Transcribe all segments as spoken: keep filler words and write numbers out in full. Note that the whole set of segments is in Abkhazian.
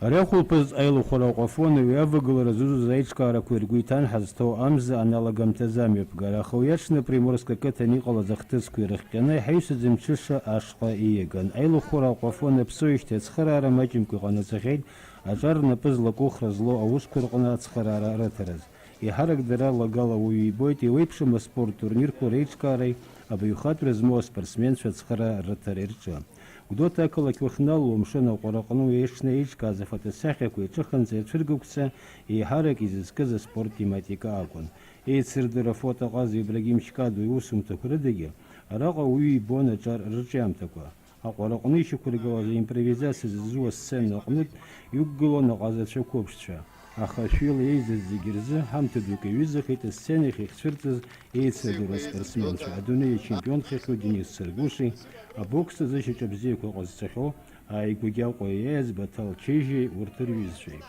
Ари ахәылԥаз аилахәара аҟәафон уи авагылара зызуз аиҿкаарақәеи ргәы иҭан ҳазҭоу амза аналагамҭазы амҩаԥгара, аха уи аҽны Приморск ақыҭан иҟалаз ахҭысқәа ирыхҟьаны иҳаҩсыз мҽыша ашҟа ииаган. Аилахәара аҟәафон аԥсуеижьҭеи ацхыраара маҷымкәа иҟанаҵахьеит аҿар рнапы злаку хра злоу аусқәа рҟны ацхыраара рыҭараз. Еиҳарак дара лагала уаҩы ибоит еиуеиԥшым аспорт турнирқәа реиҿкаареи абаҩхатәра змоу аспортсменцәа ацхыраара рыҭареи рҿы. Гәдоуҭа ақалақь уахьналало амшын аҟәараҟны уи аҽны еиҿкааз афотосахьақәа иаҿыханӡа ацәыргақәҵа еиҳарак изызкыз аспорт тематика акәын. Еицырдыра афотоҟаза Ибрагим Шькадуа иусумҭақәа рыдагьы араҟа уаҩы ибон аҿар рырҿиамҭақәа. Аҟәараҟны ишьақәыргылаз аимпровизациа зызу асцена аҟнытә иқәгылон аҟазацәа қәыԥшцәа. Аха шәҩыла еизаз зегьы рзы ҳамҭа дук иаҩызахеит асцена ахь иахьцәырҵыз еицырдыруа аспортсменцәа, адунеи ачемпион хьахьоу Денис Царгәыши, абокс азы шьаҿа бзиақәа ҟазҵахьоу ааигәагьы Аҟәа иаиааиз Баҭал Чежьеи урҭ рҩызцәеи.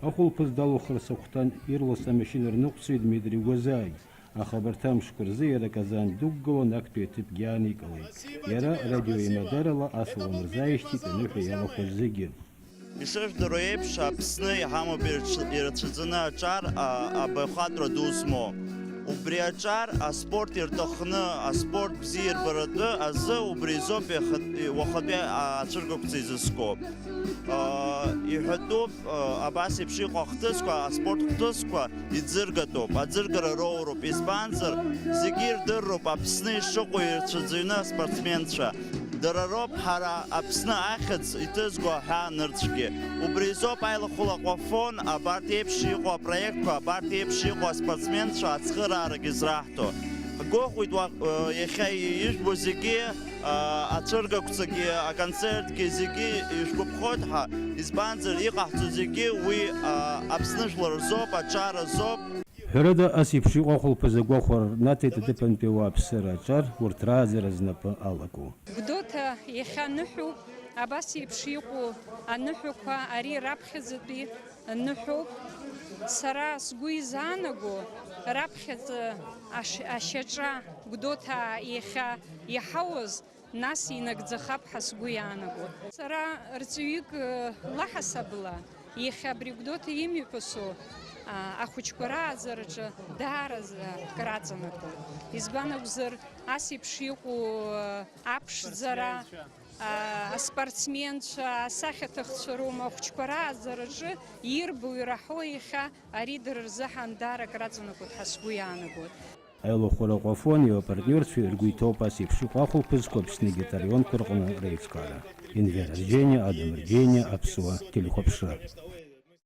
Ахәылԥаз далухырц ахәҭан ирлас амашьына рныҟәцаҩ Дмитри Гәазааи. Аха абарҭ амшқәа рзы иара Казан дықәгылан актәи аҭыԥгьы ааникылеит. Иара радиоеимадарала асалам рзааишьҭит аныҳәа иалахәыз зегьы. Ишыжәдыруа еиԥш, Аԥсны иҳамоуп ирацәаӡаны аҿар, а, абаҩхатәра ду змоу. Убри аҿар аспорт ирҭахны, аспорт бзиа ирбаратәы азы убри изоуп иахатә-, уахатәи ацәыргақәҵа изызку. А, иҳәатәуп, а, абас еиԥш иҟоу ахҭысқәа, аспорт хҭысқәа, иӡыргатәуп, аӡыргара роуроуп, избанзар, зегьы ирдыруп Аԥсны ишыҟоу ирцәаӡыҩны аспортсменцәа. Дара роуп ҳара Аԥсны ахьӡ иҭызго аҳәаа нырцәгьы. Убри изоуп аилахәыла аҟәафон абарҭ еиԥш иҟоу апроектқәа, абарҭ еиԥш иҟоу аспортсменцәа ацхыраарагьы зраҳҭо. Ҳгәыӷуеит уа-, э, иахьа ижәбо зегьы, э, ацәыргақәҵагьы, аконцертгьы зегьы ишәгәаԥхоит ҳәа, избанзар, иҟаҳҵо зегьы уи, э, Аԥсны жәлар рзоуп, аҿар азоуп. Ҳәарада, ас еиԥш иҟоу ахәылԥаз агәахәара рнаҭеит аҭыԥантәи ауааԥсыра аҿар, урҭ рааӡара знапы алаку. Гәдоуҭа иахьа ныҳәоуп, абас еиԥш иҟоу аныҳәақәа ари раԥхьаӡатәи ныҳәоуп. Сара сгәы изаанаго, раԥхьаӡа аш-, ашьаҿа Гәдоуҭаа иахьа иҳауаз, нас инагӡахап ҳәа сгәы иаанагоит. Сара рҵаҩык, э, лаҳасабла, иахьа абри Гәдоуҭа имҩаԥысу, а, ахәыҷқәа рааӡараҿы даараӡа краҵанакуеит. Избан акәзар, ас еиԥш иҟоу, э, аԥшӡара, а, аспортсменцәа, асахьаҭыхцәа роума ахәыҷқәа рааӡараҿы ирбо, ираҳо иахьа ари дара рзыҳәан даара краҵанакуеит ҳәа сгәы иаанагоит. Аилахәара аҟәафон иапартниорцәеи ргәы иҭоуп ас еиԥш иҟоу ахәылԥазқәа Аԥсны егьырҭ арионқәа рҟны реиҿкаара. Енвер Арџьениа, Адам Арџьениа, Аԥсуа телехәаԥшра.